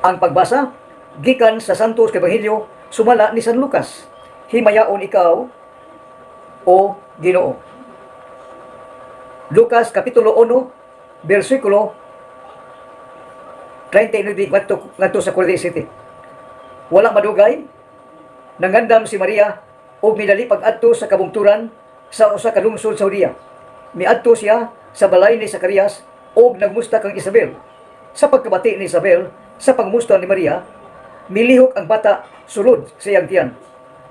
Ang pagbasa gikan sa Santos Ebanghelyo sumala ni San Lucas. Himayaon ikaw, o Ginoo. Lucas kapitulo 1 bersikulo 39 ngadto sa 47. Wala madugay, nangandam si Maria og midali pag-adto sa kabungturan sa usa ka lungsod sa Judea. Miadto siya sa balay ni Zacarias og nagmusta kang Isabel. Sa pagkabati ni Isabel sa pagmusta ni Maria, milihok ang bata sulod sa iyang tiyan.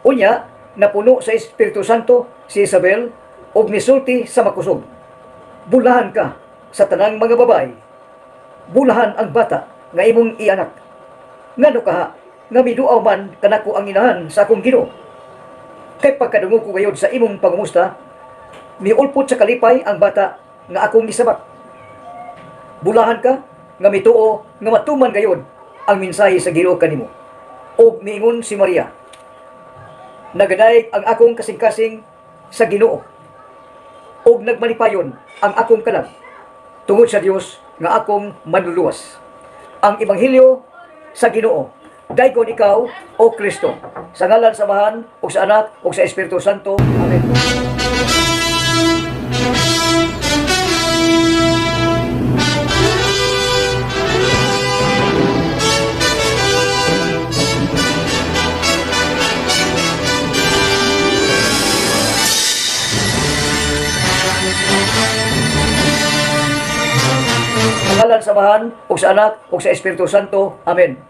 Unya, napuno sa Espiritu Santo si Isabel og misulti sa makusog. Bulahan ka sa tanang mga babae. Bulahan ang bata nga imong ianak. Ngano kaha nga miduaw man kanako ang inahan sa akong Ginoo? Kay pagkadungog ko gayod sa imong pangumusta, miulpot sa kalipay ang bata nga akong gisabak. Bulahan ka nga mituo nga matuman gayod ang mensahe sa Ginoo kanimo. Og miingon si Maria, nagadaig ang akong kasing-kasing sa Ginoo ug nagmalipayon ang akong kalag tungod sa Dios nga akong manluluwas. Ang ebanghelyo sa Ginoo. Daygon ikaw, o Kristo. Sa ngalan sa Amahan ug sa Anak ug sa Espiritu Santo. Amen. Sa ngalan sa Amahan ug sa Anak ug sa Espiritu Santo. Amen.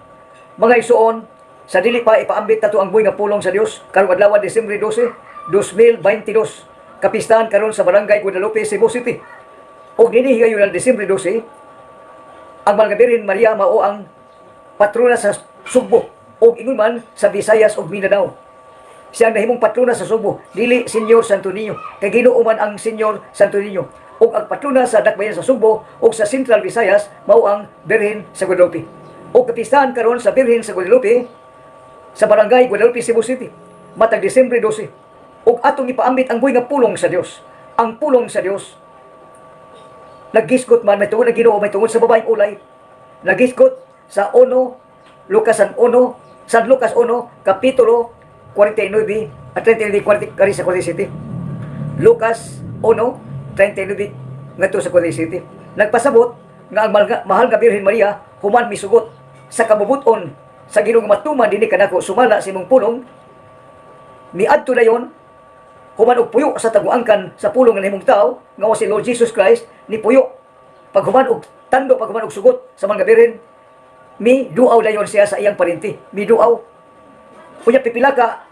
Mga igsuon, sa dili pa ipaambit nato ang buhi nga pulong sa Dios karong adlaw, Disyembre 12, 2022. Kapistahan karon sa Barangay Guadalupe, Cebu City. Ug dinhi higayon ang Disyembre 12, ang Mahal nga Birhen Maria mao ang patrona sa Sugbo ug ingon man sa Visayas ug Mindanao. Siya ang nahimong patrona sa Sugbo, dili Senyor Santo Niño. Kay Ginoo man ang Senyor Santo Niño. Ug ang patrona sa dakbayan sa Sugbo ug sa Central Visayas mao ang Birhen sa Guadalupe. Ug kapistahan karon sa Birhen sa Guadalupe sa Barangay Guadalupe, Cebu City, matag Disyembre 12. Ug atong ipaambit ang buhi nga pulong sa Dios. Ang pulong sa Dios naggisgot man may tungod ang Ginoo may tungod sa babaeng ulay. Nagisgot sa 1 Lucas 1, San Lucas 1 kapitulo 49 at 39 40 kari sa 47. Lucas 1 39 ngadto sa 47. Nagpasabot nga ang mahal nga Birhen Maria human misugot sa kabubuton sa Ginoo nga matuman dinhi kanako sumala sa imong pulong, miadto dayon human og puyo sa taguangkan sa pulong nga nahimong tao nga mao si Lord Jesus Christ. Ni puyo paghuman og tando, paghuman og sugot sa mga birhen, mi duaw dayon siya sa iyang parinti. Miduaw unya pipila ka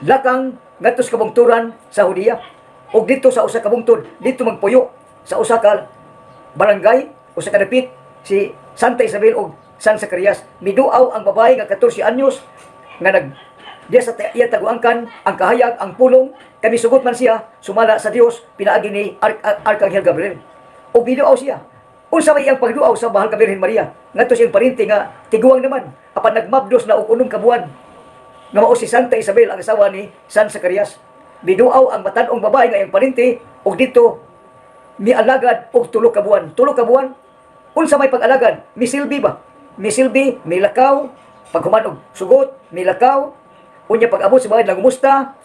lakang ngadto sa kabungturan sa Judea, ug didto sa usa ka bungtod didto magpuyo sa usa ka barangay, usa ka dapit, si Santa Isabel ug San Zacarias. Miduaw ang babae nga 14 anyos nga nag diya sa iya taguangkan ang kahayag, ang pulong, kay misugot man siya sumala sa Dios pinaagi ni Arkanghel Gabriel. Ug miduaw siya. Unsa may iyang pagduaw sa mahal nga Birhen Maria ngadto sa iyang parinti nga tiguang naman apan nagmabdos na og 6 ka buwan, nga mao si Santa Isabel, ang asawa ni San Zacarias? Miduaw ang batan-ong babae nga iyang parinti ug didto mialagad og 3 ka buwan. 3 ka buwan. Unsa may pag-alagad? Misilbi ba? Misilbi, milakaw, paghuman og sugot, milakaw, unya pag-abot sa bahay, nagumusta,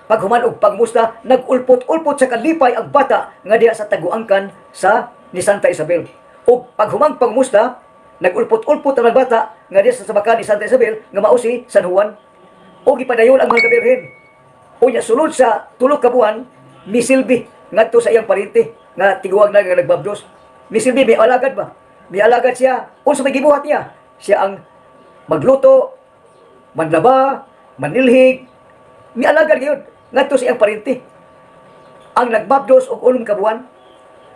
paghuman og pagmusta, nagulpot-ulpot sa kalipay ang bata nga diha sa taguangkan sa ni Santa Isabel. Ug paghumang pagmusta, nagulpot-ulpot ang bata nga diha sa sabakan ni Santa Isabel nga mao si San Juan. Ug gipadayon ang mahal nga Birhen. Unya sulod sa 3 ka buwan, misilbi ngadto sa iyang parinti nga tiguang na nga nagbabdos. Misilbi, may alagad ba? May alagad siya. Unsa may gibuhat niya? Siya ang magluto, manlaba, manilhig, mialagad gyud ngadto sa iyang parinti ang nagbabdos og 6 ka buwan.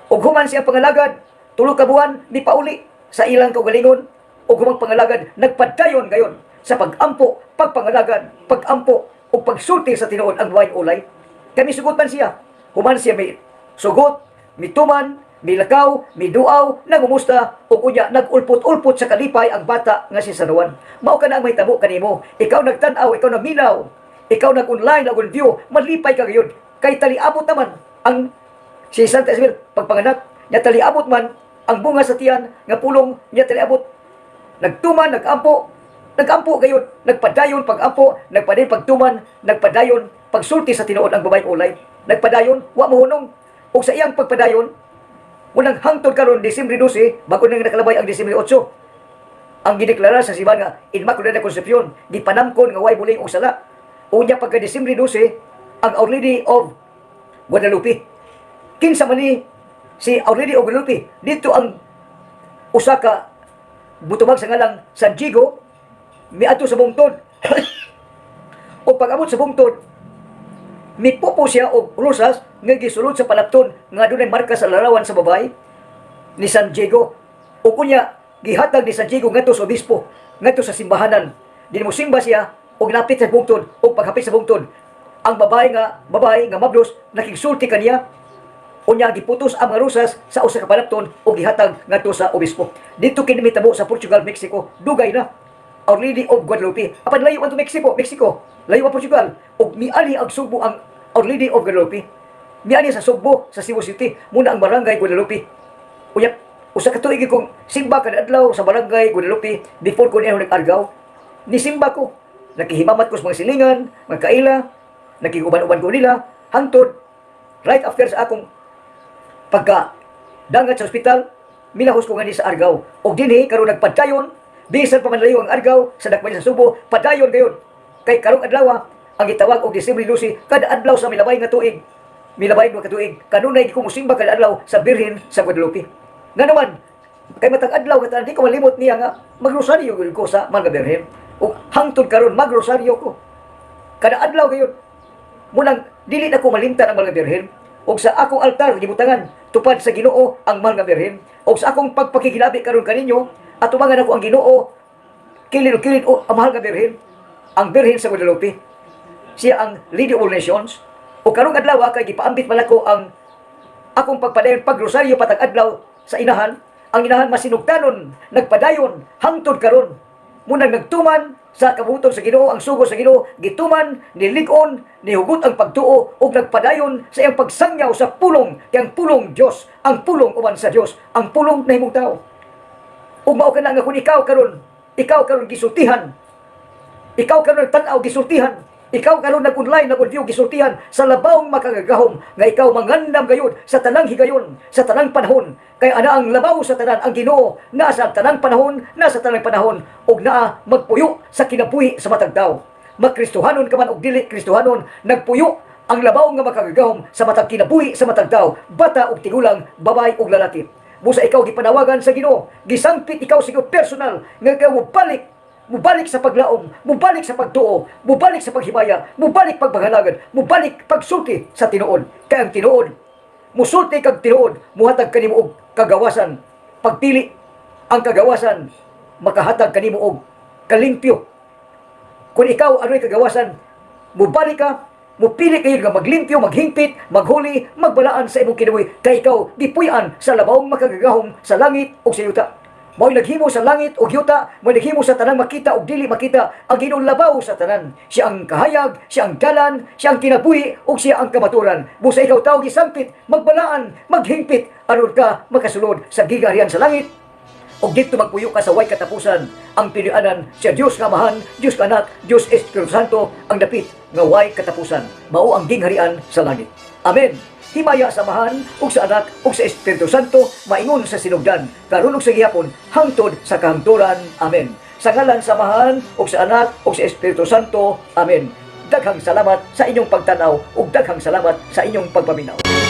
Ug human siya pangalagad, 3 ka buwan, mipauli sa ilang kaugalingon. Ug humang pangalagad, nagpadayon gayon sa pag-ampo, pagpangalagad, pag-ampo ug pagsulti sa tinuod ang babaeng ulay. Kay misugot man siya. Human siya may sugot, mituman, milakaw, miduaw, nangumusta, ug unya nagulpot-ulpot sa kalipay ang bata nga si San Juan. Mao kana ang mahitabo kanimo. Ikaw nagtan-aw, ikaw nagminaw, ikaw nag-online, nag-view, malipay ka gayud. Kay taliabot naman ang si Santa Isabel pagpanganak, nya taliabot man ang bunga sa tiyan nga pulong, nya taliabot. Nagtuman, nagampo, nagampo gayud, nagpadayon pag-ampo, nagpadayon pagtuman, nagpadayon pagsulti sa tinuod ang babaeng ulay. Nagpadayon, wa mohunong. Ug sa iyang pagpadayon, unang hangtod karon Disyembre 12, bago nang nakalabay ang Disyembre 8. Ang gideklara sa simbahan nga Inmaculada Concepcion, gipanamkon nga way buling og sala. Unya pagka Disyembre 12, ang Our Lady of Guadalupe. Kinsa man ni si Our Lady of Guadalupe? Dito ang usa ka butubag sa ngalang San Diego miadto sa bungtod. O pag-abot sa bungtod, mipupo siya og rosas nga gisulod sa panapton nga dunay marka sa larawan sa babae ni San Diego. O kunya gihatag ni San Diego ngadto sa obispo, ngadto sa simbahanan. Di mo simba siya og napit sa bungtod. Og paghapit sa bungtod, ang babae nga mablos nakigsulti kaniya. Unya giputos ang mga rosas sa usa ka panapton ug gihatag ngadto sa obispo. Dito kini mitabo sa Portugal, Mexico. Dugay na. Our Lady of Guadalupe. Apan layo man to Mexico, Mexico. Layo ang Portugal. Ug miali ang Sugbo ang Our Lady of Guadalupe. Miali sa Sugbo sa Cebu City, muna ang barangay Guadalupe. Unya usa ka tuig kong simba kada adlaw sa barangay Guadalupe before ko niya nag-Argao. Nisimba ko. Nakihimamat ko sa mga silingan, mga kaila, nakiguban-uban ko nila, hangtod right after sa akong pagka dangat sa ospital, milahos ko ngani sa Argao. Og dinhi karon nagpadayon, bisan pa man layo ang Argao sa dakbayan sa Subo, padayon gayon. Kay karong adlaw ang gitawag og Disyembre 12 kada adlaw sa milabay nga tuig. Milabay nga tuig, kanunay ko mosimba kada adlaw sa Birhen sa Guadalupe. Nga naman, kay matag adlaw nga di ko malimot niya nga magrosaryo gyud ko sa mga Birhen. Ug hangtod karon magrosaryo ko. Kada adlaw gayon. Munang dili na ko malimtan ang mga Birhen. Ug sa akong altar gibutangan tupad sa Ginoo ang mahal nga Birhen. Ug sa akong pagpakikilabi karon kaninyo, atubangan ako ang Ginoo kilid ug kilid o ang mahal nga Birhen, ang Birhen sa Guadalupe. Siya ang Lady of All Nations. O karong adlaw kay gipaambit man ako ang akong pagpadayon pagrosaryo patag adlaw sa inahan. Ang inahan masinugtanon, nagpadayon hangtod karon. Munang nagtuman sa kabuton sa Ginoo, ang sugo sa Ginoo gituman, nilig-on, nihugot ang pagtuo ug nagpadayon sa iyang pagsangyaw sa pulong, kay ang pulong Dios, ang pulong uban sa Dios, ang pulong nahimong tao. Ug mao kana nga kung ikaw karon gisultihan, ikaw karon nagtan-aw gisultihan, ikaw karon nag-online, nag-view gisultihan sa labawng makagagahom nga ikaw mangandam gayud sa tanang higayon, sa tanang panahon. Kay ana ang labaw sa tanan, ang Ginoo naa sa tanang panahon, naa sa tanang panahon ug naa magpuyo sa kinabuhi sa matag tawo. Makristohanon ka man og dili Kristohanon, nagpuyo ang labaw nga makagagahom sa matag kinabuhi sa matag tawo, bata ug tigulang, babae ug lalaki. Busa ikaw gipanawagan sa Ginoo, gisangpit ikaw sa Ginoo personal nga ikaw mobalik, mubalik sa paglaom, mubalik sa pagtuo, mubalik sa paghimaya, mubalik pagpangalagad, mubalik pagsulti sa tinuod. Kay ang tinuod, musulti kag tinuod, muhatag kanimo og kagawasan. Pagpili ang kagawasan, makahatag kanimo og kalimpyo. Kung ikaw ano'y kagawasan, mubalik ka, mupili kayo nga maglimpyo, maghingpit, maghuli, magbalaan sa imong kinabuhi, kay ikaw gipuy-an sa labawng makagagahom sa langit ug sa yuta. Mao'y naghimo sa langit ug yuta, mao'y naghimo sa tanang makita ug dili makita, ang Ginoo labaw sa tanan. Siya ang kahayag, siya ang dalan, siya ang kinabuhi ug siya ang kamaturan. Busa ikaw tao gisampit, magbalaan, maghingpit, aron ka makasulod sa gigarian sa langit ug dito magpuyo ka sa way katapusan. Ang pinuy-anan siya Dios nga Amahan, Dios nga Anak, Dios Espiritu Santo, ang dapit nga way katapusan. Mao ang gingharian sa langit. Amen. Himaya sa Amahan ug sa Anak ug sa Espiritu Santo, maingon sa sinugdan, karon ug sa gihapon, hangtod sa kahangturan. Amen. Sa ngalan sa Amahan ug sa Anak ug sa Espiritu Santo. Amen. Daghang salamat sa inyong pagtanaw ug daghang salamat sa inyong pagpaminaw.